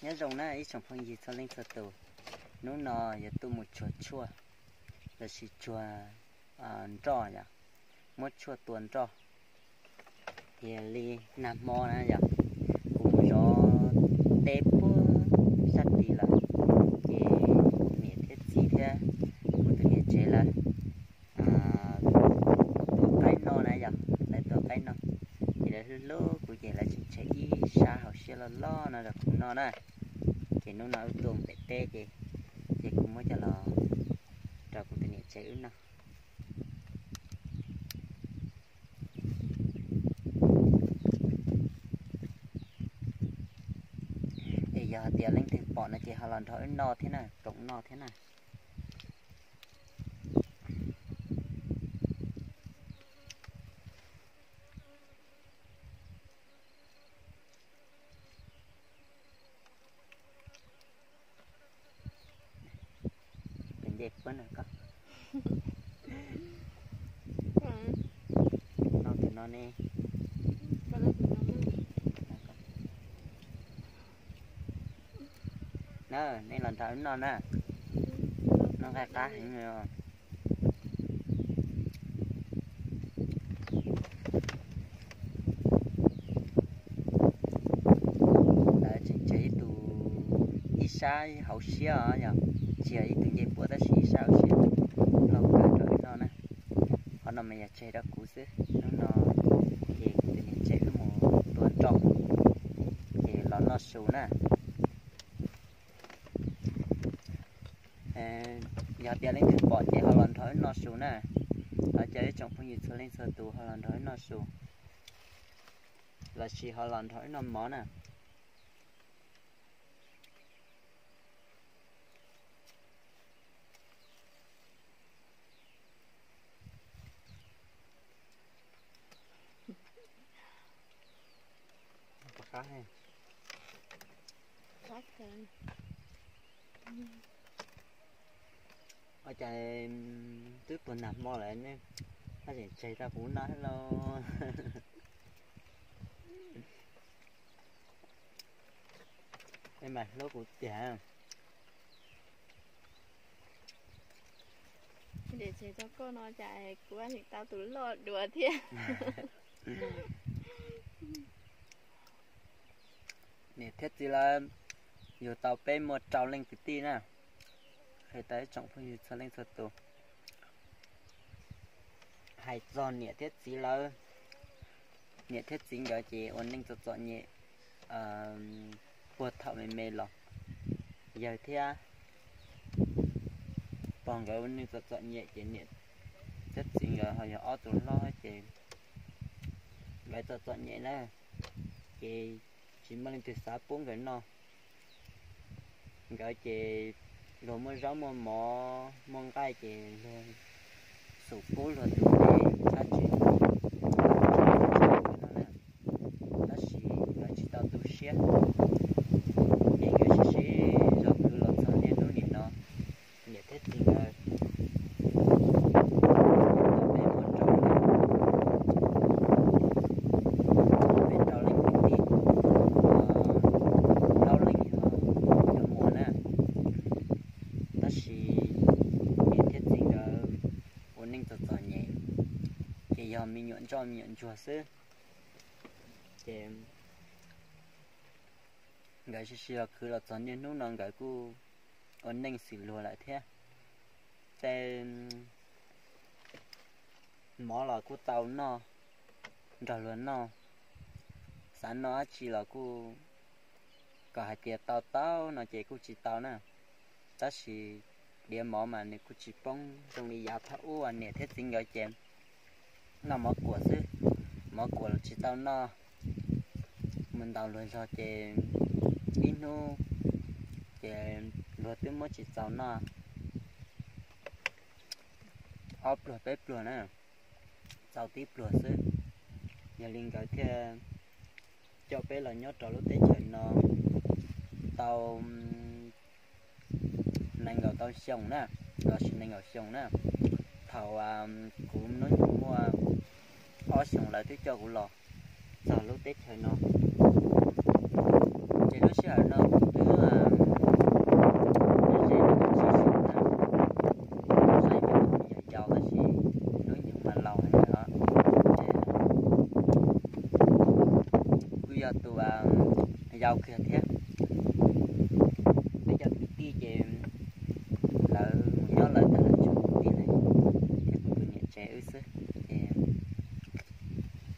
Nyob zoo na ib tsoom phooj ywg txhua leej txhua tus, hnub no yuav tuaj mus tsuag tshuaj, los sis tsuag nroj yom, muab tshuaj tua nroj. Ces li nag hmo na yom, kuv mus zov teb puag sab tid lawm, ces niam thiab txiv thiab kuv tus niam tsev lawv tua qaib noj na yom, lawv tua qaib noj, ces lawv hlub hlub kuv ces lawv tseem tseg ib sab hauv siab loj loj no rau kuv noj na. Ces hnub no wb tuaj pem teb ces, ces kuv muab coj los rau kuv tus niam tsev wb noj. Es yog hais tias leej twg pom no ces ho los nrog wb noj thiab na, koom noj thiab na. Nce puab no koj noj tus no ne. Na, nej los nrog wb noj na. Noj nqaij qab heev. Lawv tseem tseg ib tug ib sab hauv siab os, yog tsis yog ib tug ncej puab tab sis ib sab hauv siab los kawg rau wb noj na. Qhov no mas yog tseg rau kuv xwb, hnub no ces kuv tus niam tsev wb mus tua nroj ces los noj su na. Yog tias leej twg pom ces ho los nrog wb noj su na. Thov caw ib tsoom phooj ywg txhua leej txhua tus ho los nrog wb noj su, los sis ho los nrog wb noj mov na. Ua cas twb puag nag hmo lawm ne, koj tseem tseg rau kuv noj thiab lauj. Peb mas hlub kuv tiag. Niam tseg rau koj no cas kuv tseem tau tus loj dua thiab. Niam thiab txiv lawv yug tau peb muaj rau leej kwv tij na. Qhia tau ib tsoom phooj ywg txhua leej txhua tus. Hais txog niam thiab txiv lawv, niam thiab txiv nkawd ces ua neej txom txom nyem puag thaum me me los, yawg thiab pog nkawd ua neej txom txom nyem ces niam thiab txiv nkawd ho yog ob tug hlob ces nkawd txom txom nyem na, ces tsis muaj leej twg xav pub nkawd noj. Nkawd ces luag muaj zaub muaj mov muaj nqaij ces luag xub pub luag tus dej txhab tsis no na, tab sis nkawd tsis tau tu siab, ces nkawd sib sib zog khwv los txog niaj hnub nim no. Niam thiab txiv nkawd tau peb muaj rau leej, peb rau leej kwv tij, plaub leej yog cov muam na, tab sis niam thiab txiv nkawd ua neej txom txom nyem, ces yog me nyuam ntsoj me nyuam ntsuag xwb. Ces nkawd sib sib los khwv los txog niaj hnub no nkawd kuj ua neej xwm luag lawm thiab. Tej mov los kuj tau noj, nrog luag noj, xav noj dab tsi los kuj, kom hais tias tau tau no ces kuj tsis tau na, tab sis diav mov mas nws kuj tsis poob zoo li yav thaum ub niam thiab txiv nkawd ces noj mov kuam xwb, mov kuam los tsis tau noj, mus ntaus luag zog ces ib hnub ces luag twb muab tsis txaus noj ob pluag peb pluag na, txaus tib pluag xwb. Yog li nkawd thiaj coj peb los nyob rau lub teb chaws no tau nees nkaum tau xyoo na, los sis nees nkaum xyoo na. Thaum kuv hnub nyoog muaj ob xyoos lawv twb coj kuv los txog lub teb chaws no. Ces lub sij hawm no kuv twb tau kiag thiab. Peb cov kwv tij ces lawv mus nyob lawv tag lawm, tsuas kuv tij ne, thiab kuv tus niam tsev wb xwb, ces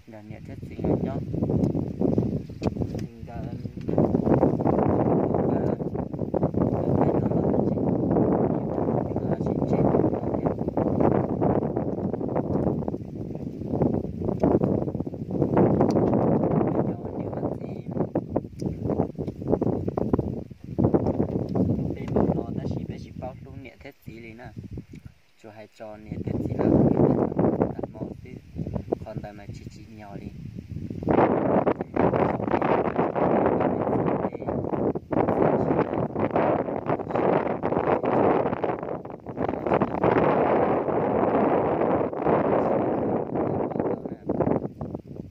nrog niam thiab txiv nkawd nyob. Txiv nkawd, nkawd, nkawd thaij no los tsis, nkawd tsis tseg no thiab. Cov niam txiv, peb npaum no tab sis peb tsis paub hlub niam thiab txiv li na. Tsuas hais tso niam thiab txiv lawv lam mo xwb, qhov ntawd mas tsis tsim nyog li.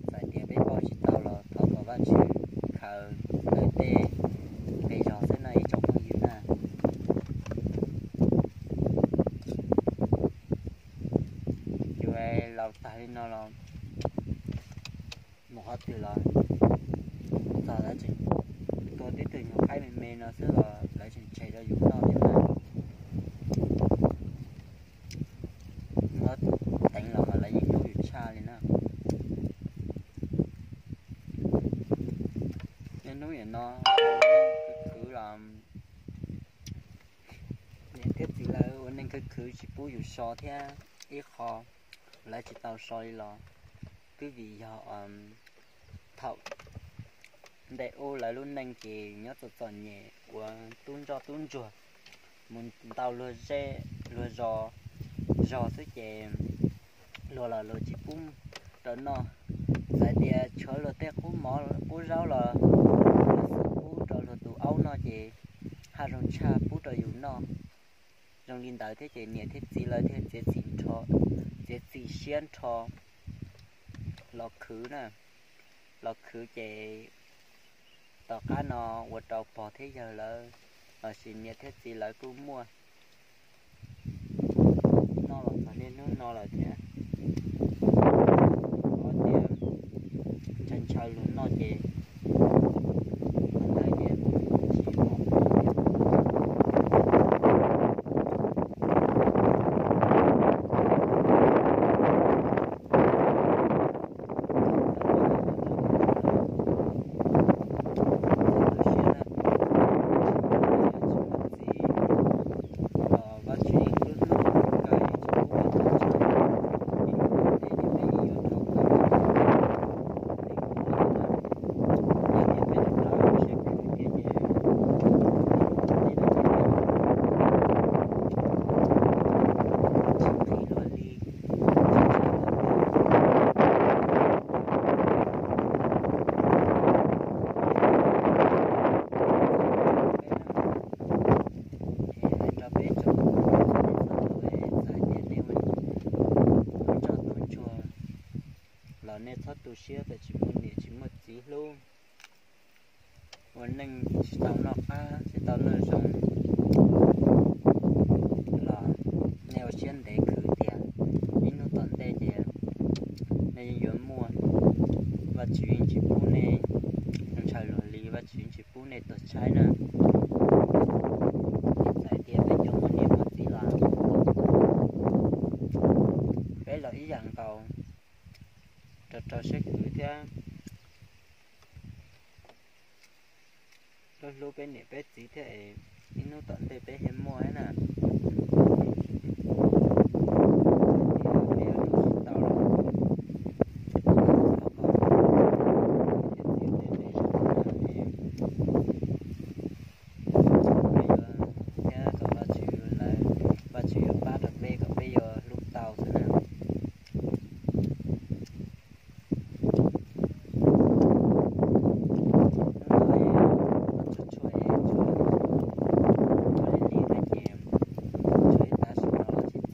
Txawm tias peb paub tsis tau los thov kom Vajtswv khaws lawv tej qe zog xwb no ib tsoom phooj ywg na. Yuav laus tag li no los mus qhov twg los txog lawv tseem tua tib tug nyuag qaib me me no xwb los lawv tseem tseg rau yus noj thiab na. Muab teev los mas lawv yeej hlub yus tshaj li na. Niaj hnub nim no khwv khwv los niam thiab txiv lawv ua neej khwv khwv tsis pub yus so thiab, ib qho lawv tsis tau so li los twb vim yog thaum ntej ub lawv lub neej ces nyob txom txom nyem ua tub ntsoj tub ntsuag, mus ntaus luag zej luag zos, zog xwb ces luag los luag tsis pub rau noj. Txawm tias tshuav luag tej qub mov qub zaub los luag xub pub rau luag tus aub noj ces haj zoo tshaj pub rau yus noj. Zoo li ntawd thiab ces niam thiab txiv lawv thiaj txiav txim nrho, txiav txim siab nrho los khwv na. Los khwv ces tom qab no ua rau pog thiab yawg lawv lossis niam thiab txiv lawv kuj muaj noj los txog niaj hnub no lawm thiab. Qhov tias ntshaw ntshaw luag noj ces qhov ntawd ces tsis pom qab thiab. Es hais rau peb tsoom txhua tus es txawm tias nej ua tub ntsoj tub ntsuag los nej txhob tu siab tias tsis muaj niam tsis muaj txiv hlub, ua neej tsis tau noj qab tsis tau noj zoo los nej ua siab ntev khwv tias ib hnub tom ntej ces nej yeej yuav muaj. Vajtswv yeej tsis pub nej ntshaw luag li, Vajtswv yeej tsis pub nej tuag tshaib na. Txawm tias peb cov muaj niam muaj txiv los peb los ib yam nkaus, rau rau siab khwv thiab hlub hlub peb niam peb txiv thiab es ib hnub tom ntej peb thiaj muaj thiab na. Peb yuav rau tsis tau los thov kom niam txiv tej me zoo na es peb yuav, thiab kom Vajtswv lawv, Vajtswv yuav pab rau peb kom peb yuav hlub tau xwb na. Hnub no es tsuas tshuav es tshuav ua li li thiab ces tshuav ib tav su no los tsis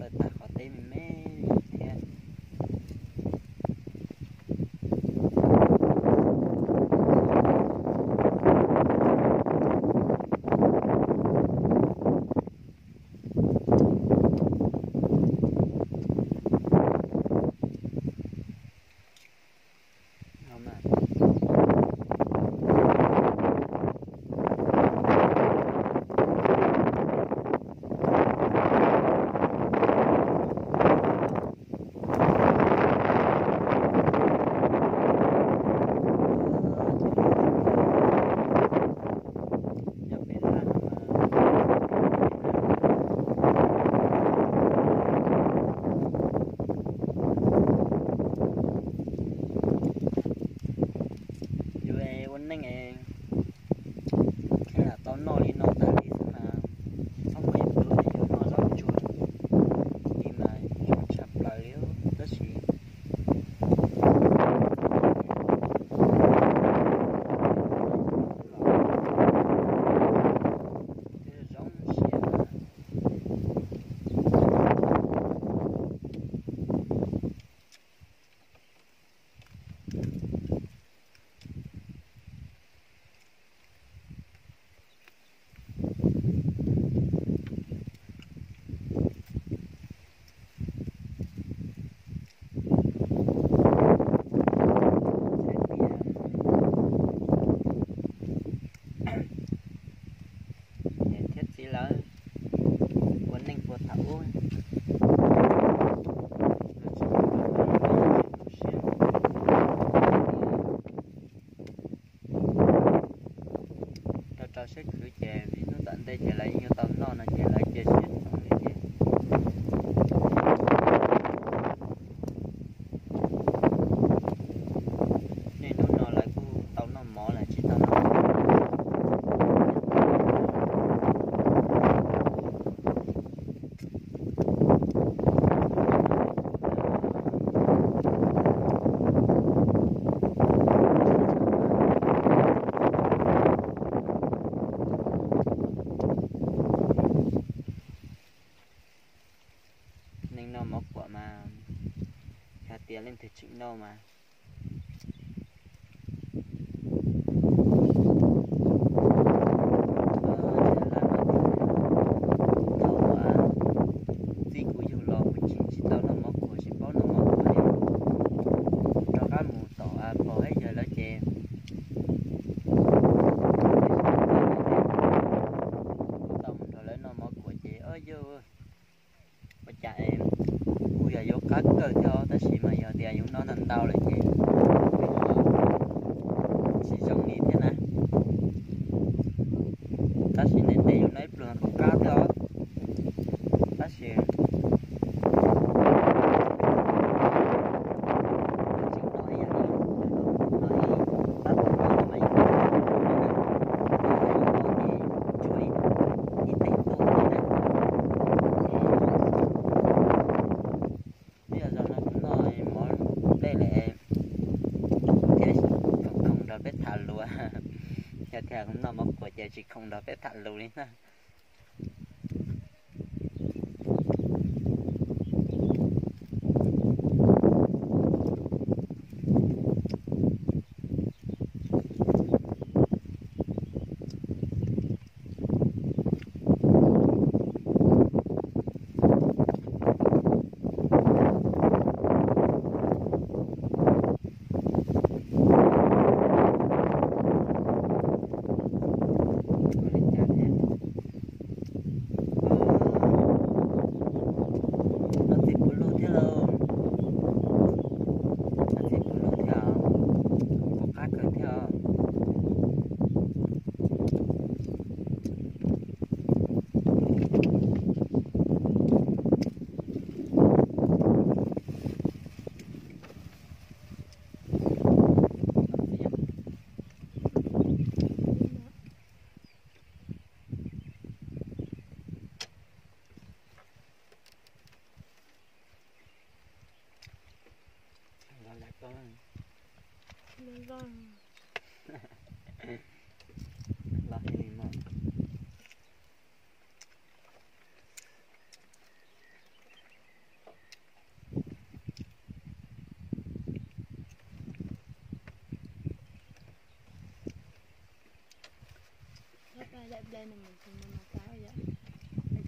Siab khwv ces vim hnub tom ntej ces lawv yeej yuav tau noj no ces lawv cia siab tsoom li ces niaj hnub no lawv kuj tau noj mov lawm tsis tau noj. Neeg noj mov kuam mas, hais tias leej twg tseem noj mas txij kuv yug los kuv tseem tsis tau noj mov kuam, tsis paub noj mov kuam li. Rov qab mus tom pog thiab yawg lawv ces kuv tau mus nrog lawv noj mov kuam ces o yog ua cas kuj yog yuav qab kawg thiab os, tab sis mas yog tias yus noj ntau ntau lawm ces tsis zoo li thiab na. Tab sis ntev ntev yus noj ib pluag kuj qab thiab os, tab sis Twb yog zaum no kuv noj mov dej lawm thiaj khoom nrog peb tham lus. Yog tias kuv noj mov kuam ces tsis khoom nrog peb tham lus li na. Noj txiv puv luj thiab lauj, noj txiv puv luj thiab, kuj qab kawg thiab. Los lawm koj. Los los li mas.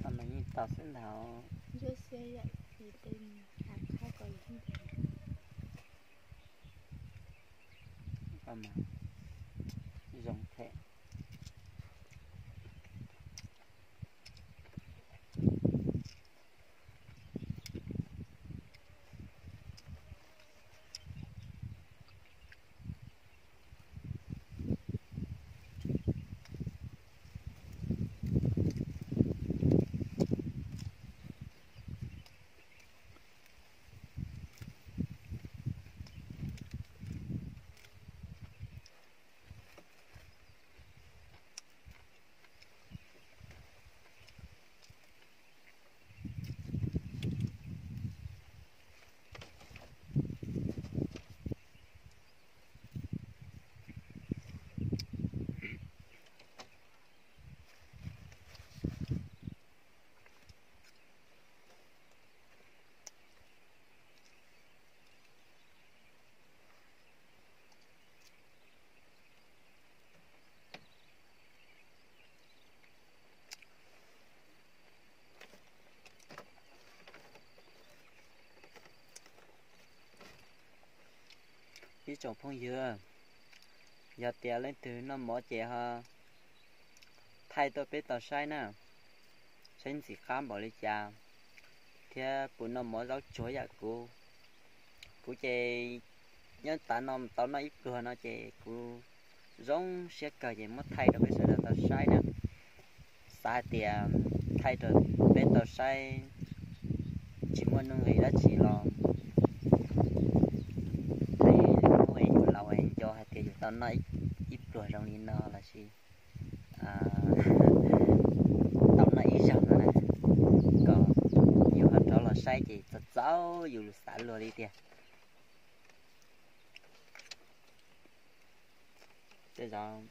Tab mas yeej tau xwb ntag. Zoo thiab. Ib tsoom phooj ywg, yog tias leej twg noj mov ces ho thaij tuaj peb tau saib na, saib ntxim qab npaum li cas, thiab puas noj mov zaub tsuag yam kuv. Kuv ces nyob tav no tau noj ib pluag no ces kuv zoo siab kawg ces muab thaij rau peb sawv daws tau saib na. Xav hais tias thaij rau peb tau saib, tsis muaj nuj nqis dab tsi los thaij li hnub es yus laus es nco hais tias yus tau noj ib pluag zoo li no lossis tau noj ib zaug no na, kom yus ho rov los saib ces txaus txaus yus lus xav luag li tiag. Tej zaum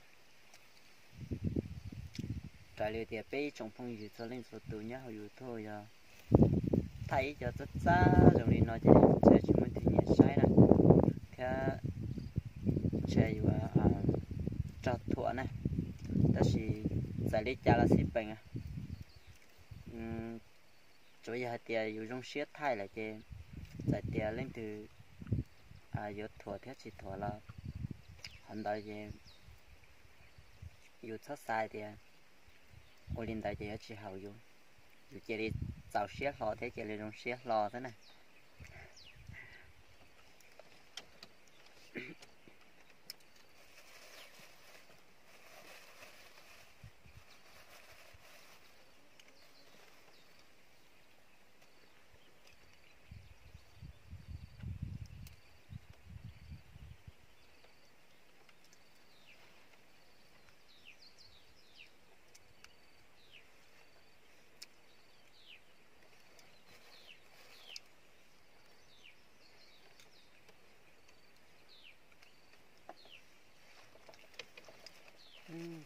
raws li tias peb ib tsoom phooj ywg txhua leej txhua tus nyob hauv YouTube yog thaij ib co txaj txaj zoo li no ces ntshe tsis muaj tus nyiam saib na, thiab ntshe yuav raug thuam na. Tab sis txawm li cas los xij peem, tsuav yog hais tias yus zoo siab thaij lawm ces txawm tias leej twg yuav thuam thiab tsis thuam los qhov ntawd ces yus txhob xav tias ua li ntawd ces yuav tsis haum yus, yus cia li txaus siab hlo thiab cia li zoo siab hlo xwb na.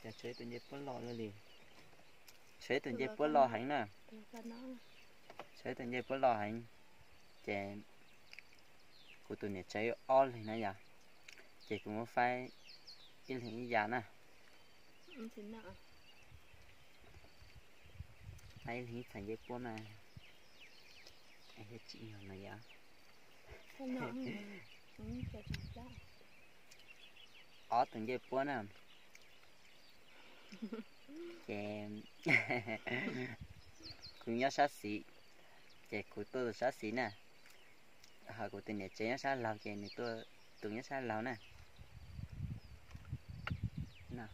Cas tshuav tus ncej puab loj li, tshuav tus ncej puab loj heev na, tshuav tus ncej puab loj heev. Ces kuv tus niam tsev ob leeg na yom, ces kuv muab faib ib leeg ib yam na. Faib ib leeg ib txhais ncej puab mas, tsis yog no yom. Ob tug ncej puab na, ces kuv nyob sab xis, ces kuv tuaj tus sab xis na, ho kuv tus niam tsev nyob sab laug ces nws tuaj tus nyob sab laug na.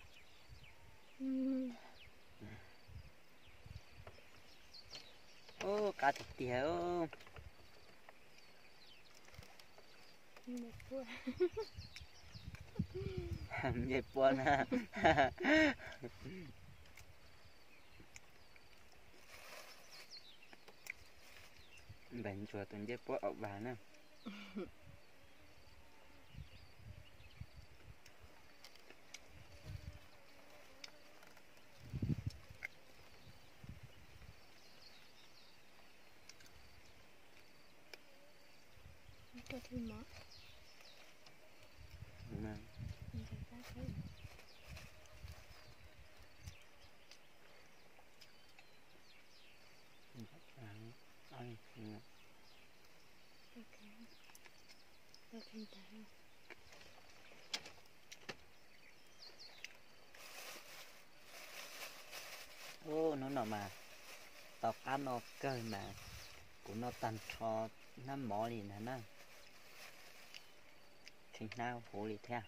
Ub, qab tiag tiag. Ncej puab na. Npawg ntsuag tus ncej puab au vas na. Ub, hnub no mas tau qab noj kawg mas kuv noj tag nrho hnab mov li ntag na, tsis hnab huv li thiab.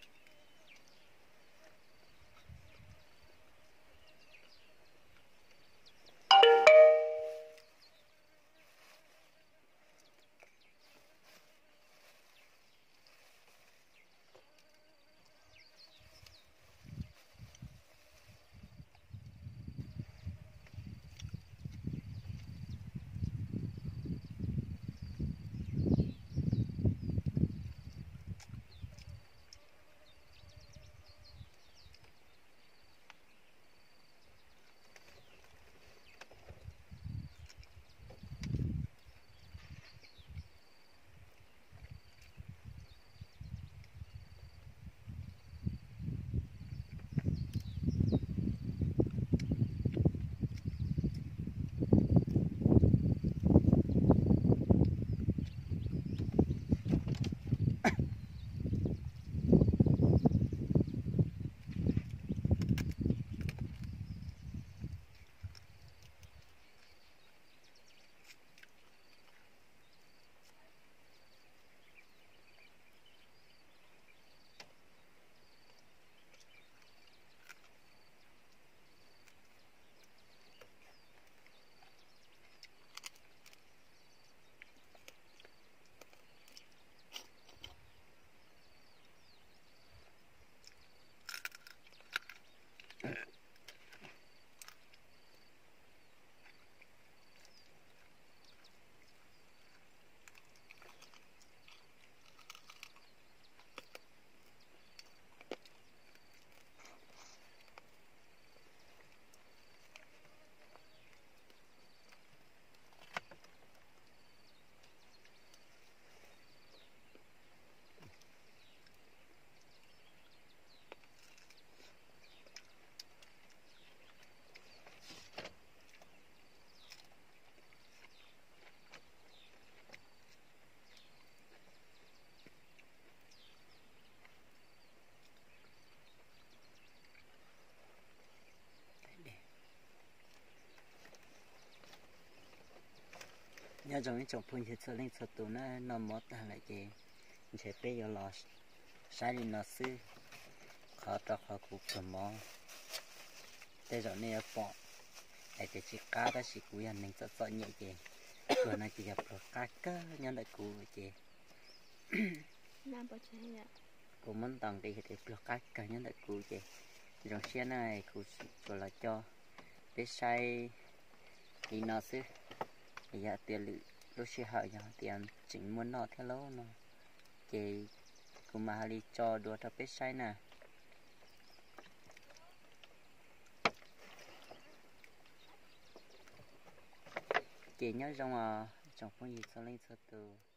Nyob zoo ib tsoom phooj ywg txhua leej txhua tus na, noj mov tag lawm ces ntshe peb yuav los saib li no xwb. Qhov rau qhov kuv pluag mov, tej zaum nej yuav pom hais tias tsis qab tab sis kuv yog neeg txom txom nyem ces pluag no ces yog pluag qab kawg nyob ntawm kuv ces kuv muab ntaus nqi hais tias pluag qab kawg nyob ntawm kuv ces zoo siab na, kuv tsuas los coj peb saib li no xwb. Yog tias lwm lub sij hawm yog tias tseem muaj noj thiab lauj no ces kuv mam ho li tso dua rau peb saib na. Ces nyob zoo os tsoom phooj ywg txhua leej txhua tus.